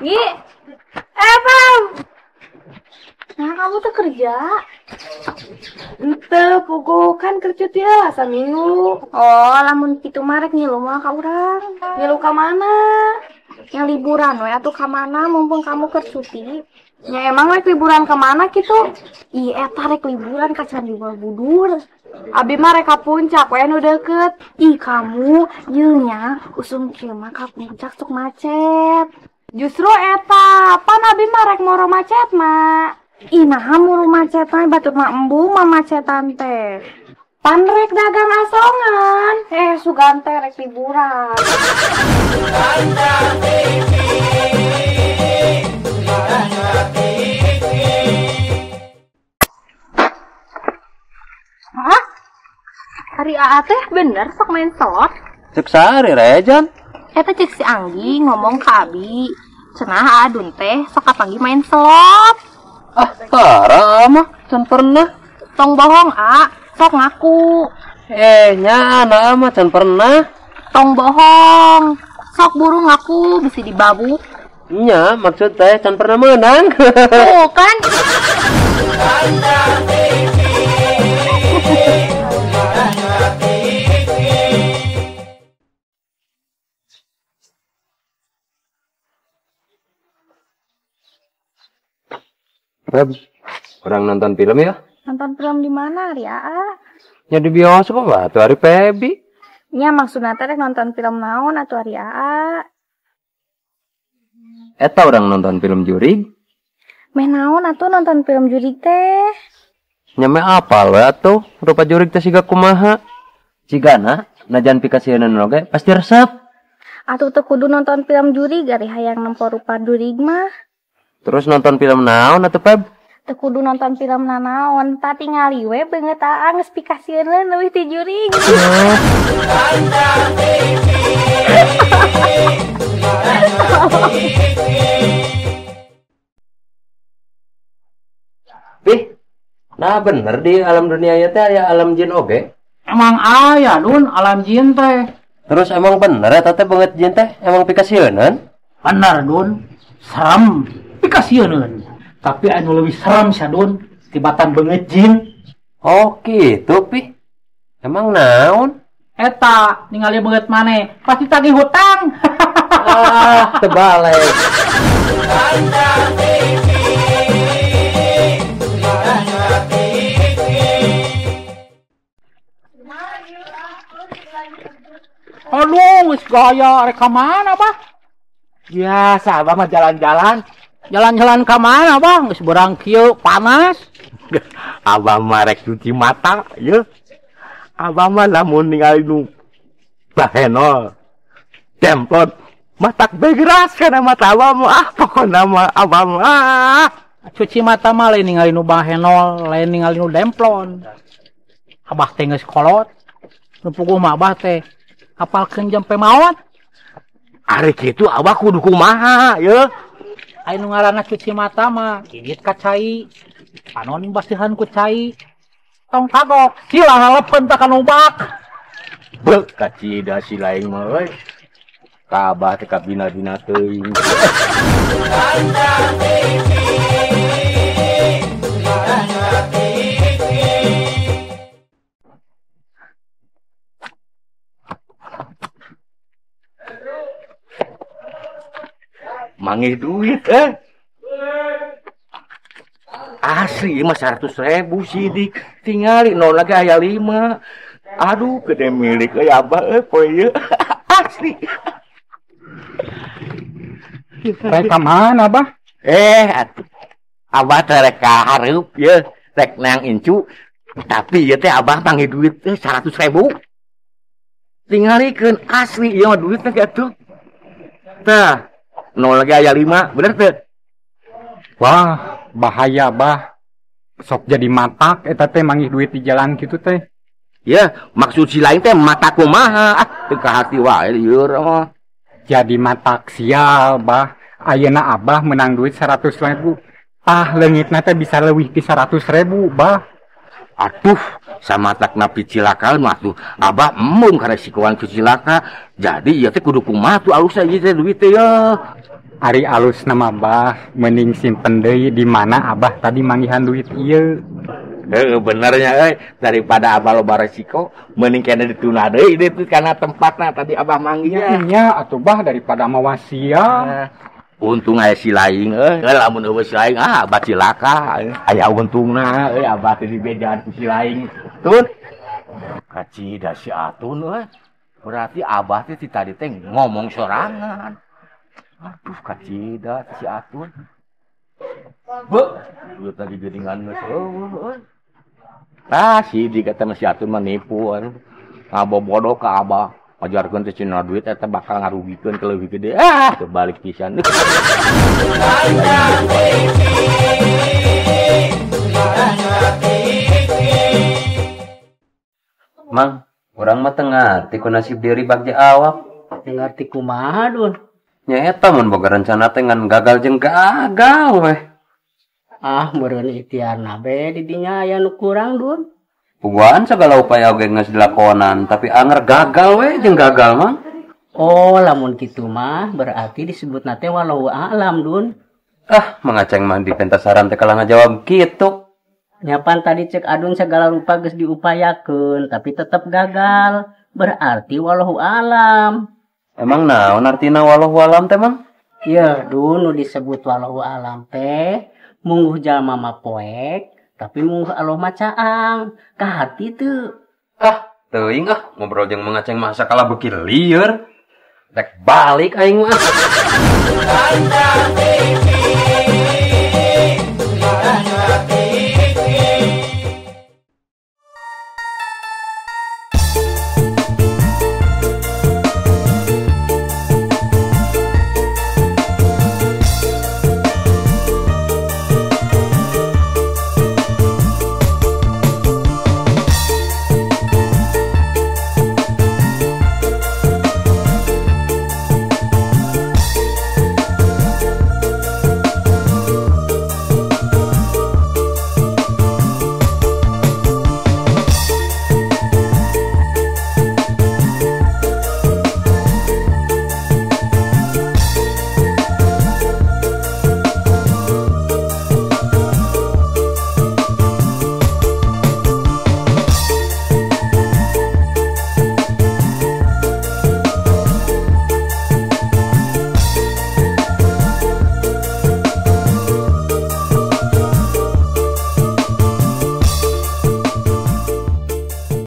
Gi. Pam. Nah, kamu tuh kerja? Ente, pugu kan kerja dia lah saminggu. Oh, lamun kitu mah rek ngilu mah ka urang. Ngilu ka mana? Yang liburan we atuh ka mana mumpung kamu keur cuti. Ya emang rek liburan ka mana kitu? Ih, eta rek liburan ka Candi Borobudur. Abi mah rek ka puncak we nu deukeut. Ih, kamu ieu nya usum kieu mah ka puncak sok macet. Justru eta, pan abi mah rek moro macet mah. Ih, naha muru macetan batur mah embung mah macetan teh. Pan rek dagang asongan. Sugan teh rek liburan. Hah? Hari AA teh bener sok main slot? Cek sehari rejan. Eta cek si Anggi ngomong ke Abi. Cenah Adun teh sok kapanggih main slot. Ah, tara mah can pernah. Tong bohong, A. Sok ngaku. Nya anak mah can pernah. Tong bohong. Sok buru ngaku bisi dibabuk. Nya, maksud teh can pernah menang. Tuh kan. Reb, orang nonton film ya? Nonton film di mana, Ria? Ya di bioskop apa? Tuh hari Pebi. Ya maksudnya teh nonton film naon atuh ari Aa? Eta orang nonton film jurig. Meh naon atuh nonton film jurig teh? Nya meh apal we atuh, rupa jurig teh siga kumaha. Cigana najan pikasieun oge pasti resep. Atuh teu kudu nonton film jurig ari hayang nempo rupa jurig mah. Terus nonton film naon atuh Peb? Teu kudu nonton film nanaon, ta tingali we beungeut aa geus pikasieun leuwih ti jurig. Pih, nah bener di alam dunia ieu teh aya alam jin oge? Emang aya Dun alam jin teh. Terus emang bener eta teh beungeut jin teh emang pikasieunan? Bener Dun, serem pikasieuneun. Tapi anu leuwih serem sia Dun tibatan beungeut jin. Oh kitu Pih. Emang naon? Eta ningali beungeut maneh pasti tagih hutang. Ah, terbalik. Aduh, geus gaya rek ka mana, Bah? Biasa, Abah mah jalan-jalan. Jalan-jalan ka mana, Bang? Geus berang kieu panas. Abah mah rek cuci mata, ye. Abah mah lamun ningali nu bahenol, demplot, matak begeras kana mata abah mah. Ah, pokona mah abah mah. Cuci mata mah lain ningali nu bahenol, lain ningali nu demplon. Abah teh geus kolot. Nu puguh mah abah teh apalkeun jampe maot. Ari kitu abah kudu kumaha, ye. Aya nu ngaranna cuci mata mah gigit ka cai, panon basihan ku cai. Tong kagok, sila ngalepeun ta kana bak. Beuk kacida si lain mah euy. Ka abah teh kabina-bina teuing. Mangih duit Asli mah 100.000 sidik tingali nol lagi aya 5. Aduh gede milik euy abah euy poe ieu. Asli. Rek ka mana abah? Atuh. Abah teh rek ka hareup ye, rek neang incu. Tapi ieu teh abah mangih duit 100.000. Tingalikeun asli ieu mah duitna ge atuh. Tah, nol lagi aya 5, bener teu? Wah, bahaya bah. Sok jadi matak eta teh mangih duit di jalan kitu teh. Ya, maksud si lain teh mata kumaha? Ah, teu kahati wae lieur mah. Jadi matak sial bah. Ayeuna abah menang duit 100.000. Ah, leungitna teh bisa leuwih ti 100.000 bah. Atuh, samatakna picilaka mah tuh. Abah embung karesikoan ku cilaka. Jadi ieu teh kudu kumaha tuh alusna ieu teh duit teh ya. Ari alus nama Bah, mending simpen deui di mana Abah tadi manggihan duit ieu. Heeh, benernya euy, daripada Abah loba resiko, mending kena dituna deui itu karena tempatna tadi Abah manggihnya. Nya atuh Bah daripada mawa sia. Nah, untung aya si laing euy. Lamun eueuh si laing ah Abah cilaka. Aya untungna euy Abah teh dibejaan ku si laing. Tun. Kacida si Atun euy. Berarti Abah teh ti tadi teh ngomong sorangan. Aduh kacida si Atun. Be, duit lagi geuningan geus eueuh euy. Ah si dikata si Atun mah nipu euy. Ngabobodo ka Abah. Ajarkeun teh cenah duit eta bakal ngarugikeun ke leuwih gede. Ah, kebalik pisan. Mang, urang mah teu ngarti ku nasib diri bagja awak. Teu ngarti kumaha, Dun? Nya eta mun boga rencana teh ngan gagal jeung gagal weh. Ah, meureun ikhtiarna be di dinya aya nu kurang, Dun. Puguan segala upaya oge geus dilakonan, tapi anger gagal weh jeung gagal, Mang. Oh, lamun kitu mah berarti disebutna teh wallahu a'lam, Dun. Ah, Mang Aceng mah di pentasaran teh kalah ngajawab kitu. Nyapan tadi cek Adun segala rupa geus diupayakeun tapi tetep gagal. Berarti wallahu alam. Emang naon artina wallahu alam teh, Mang? Ya, Dun, nu disebut wallahu alam teh mungguh jalma mah poek, tapi mungguh Allah mah caang. Kaharti teu. Ah, teuing ah, ngobrol jeung Mang Aceng mah sakala beuki lieur. Rek balik aing mah.